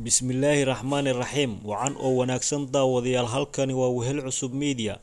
Bismillaahi Raxmaani Raxiim. Wacan oo wanaagsan daawadayaal, halkani waa Wehel Cusub Media.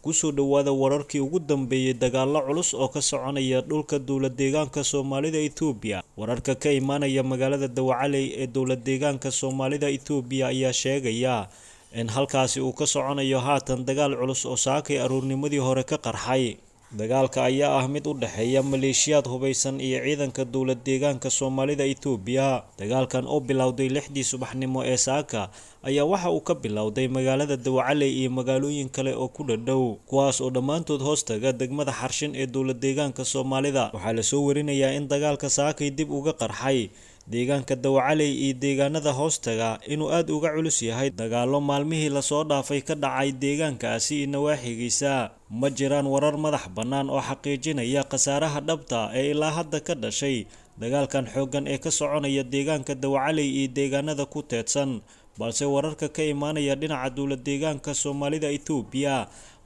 Kusoo dhawaada wararkii ugu dambeeyay dagaalo culus oo ka soconaya dhulka dowlad deegaanka Soomaalida Itoobiya. Wararka ka imaanaya magaalada Dawacaley ee dowlad deegaanka Soomaalida Itoobiya ayaa sheegaya in halkaasi uu ka soconayo haatan dagaal culus oo saakay aroornimadii hore ka qarxay. Dagaalka ayaa ah mid u dhexeeya maleeshiyaad hubeysan iyo ciidanka dowlad deegaanka Soomaalida Itoobiya. Dagaalkan oo bilowday 6dii subaxnimo ee saaka ayaa waxa uu ka bilowday magaalada Dawacaley iyo magaalooyin kale oo ku dhadhow, kuwaas oo dhammaantood hoos taga degmada Xarshin ee dowlad deegaanka Soomaalida. Waxaa lasoo warinayaa in dagaalka saakay dib uga qarxay deegaanka Dawacaley iyo deegaanada hoostaga inuu aad uga culus yahay dagaallo maalmihii lasoo dhaafay ka dhacay deegaankaasi iyo nawaaxigiisa. Ma jiraan warar madax bannaan oo xaqiijinaya khasaaraha dhabta ee ilaa hadda ka dhashay dagaalkan xooggan ee ka soconaya deegaanka Dawacaley iyo deegaanada ku teedsan, balse wararka ka imaanaya dhinaca dowlad deegaanka Soomaalida Itoobiya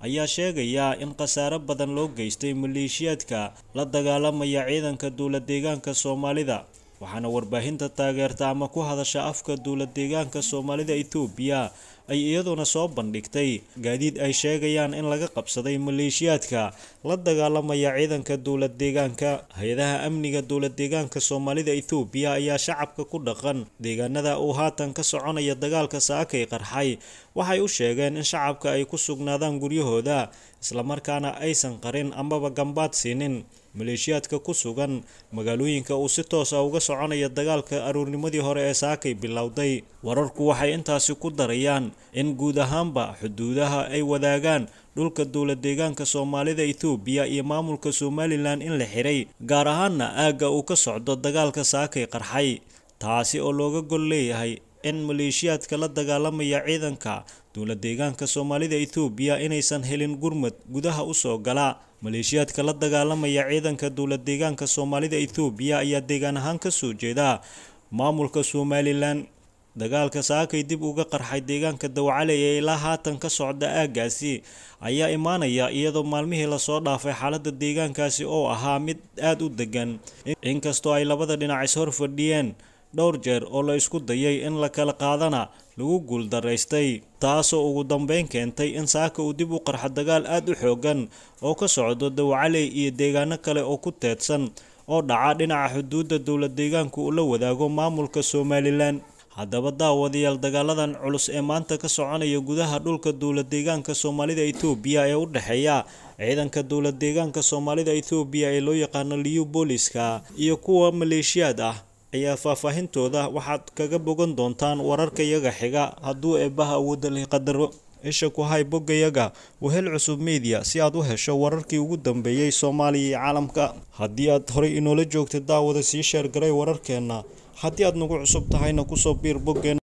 ayaa sheegaya in khasaare badan loo geystay maleeshiyaadka la dagaalamaya ciidanka dowlad deegaanka Soomaalida. Waxaana warbaahinta taageerta ama ku hadasha afka dowlad deegaanka Soomaalida Itoobiya ay iyaduna soo bandhigtay gaadiid ay sheegayaan in laga qabsaday maleeshiyaadka la dagaalamaya ciidanka dowlad deegaanka. Hay-adaha amniga dowlad deegaanka Soomaalida Itoobiya ayaa shacabka ku dhaqan deegaanada uu haatan ka soconaya dagaalka saakay qarxay waxay u sheegeen in shacabka ay ku sugnaadaan guryahooda, islamarkaana aysan qarin amaba gambaad siinin maleeshiyaadka ku sugan magaalooyinka uu si toos ah uga soconaya dagaalka aroornimadii hore ee saakay bilowday. Wararku waxay intaasi ku darayaan in guud ahaanba xuduudaha ay wadaagaan dhulka dowlad deegaanka Soomaalida Itoobiya iyo maamulka Somaliland in la xiray, gaar ahaana aagga uu ka socdo dagaalka saakay qarxay, taasi oo looga gol leeyahay in maleeshiyaadka la dagaalamaya ciidanka dowlad deegaanka Soomaalida Itoobiya inaysan helin gurmad gudaha u soo gala. Maleeshiyaadka la dagaalamaya ciidanka dowlad deegaanka Soomaalida Itoobiya ayaa deegaan ahaan ka soo jeeda maamulka Somaliland. Dagaalka saakay dib uga qarxay deegaanka Dawacaley ee ilaa haatan ka socda aaggaasi ayaa imaanaya iyadoo maalmihii lasoo dhaafay xaaladda deegaankaasi oo ahaa mid aad u degan, inkastoo ay labada dhinac is hor fadhiyeen dhowr jeer oo la isku dayay in la kala qaadana lagu guuldaraystay, taasoo ugu dambeyn keentay in saaka uu dib u qarxo dagaal aad u xooggan oo ka socdo Dawacaley iyo deegaano kale oo ku teedsan oo dhaca dhinaca xuduudda dowlad deegaanku uu la wadaago maamulka Somaliland. Haddaba daawadayaal, dagaaladan culus ee maanta ka soconaya gudaha dhulka dowlad deegaanka Soomaalida Itoobiya ee u dhexeeya ciidanka dowlad deegaanka Soomaalida Itoobiya ee loo yaqaano Liyu Booliska iyo kuwa maleeshiyaad ah ayaa faahfaahintooda waxaad kaga bogan doontaan wararka yaga xiga hadduu eebbaha awoodda leh qadaro. Isha ku hay boggayaga Wehel Cusub Media si aad u hesho wararkii ugu dambeeyay Soomaaliya iyo caalamka. Haddii aad horay inoola joogtay daawada, sii sheer garay wararkeenna. Haddii aad nagu cusub tahayna kusoo biir boggeena.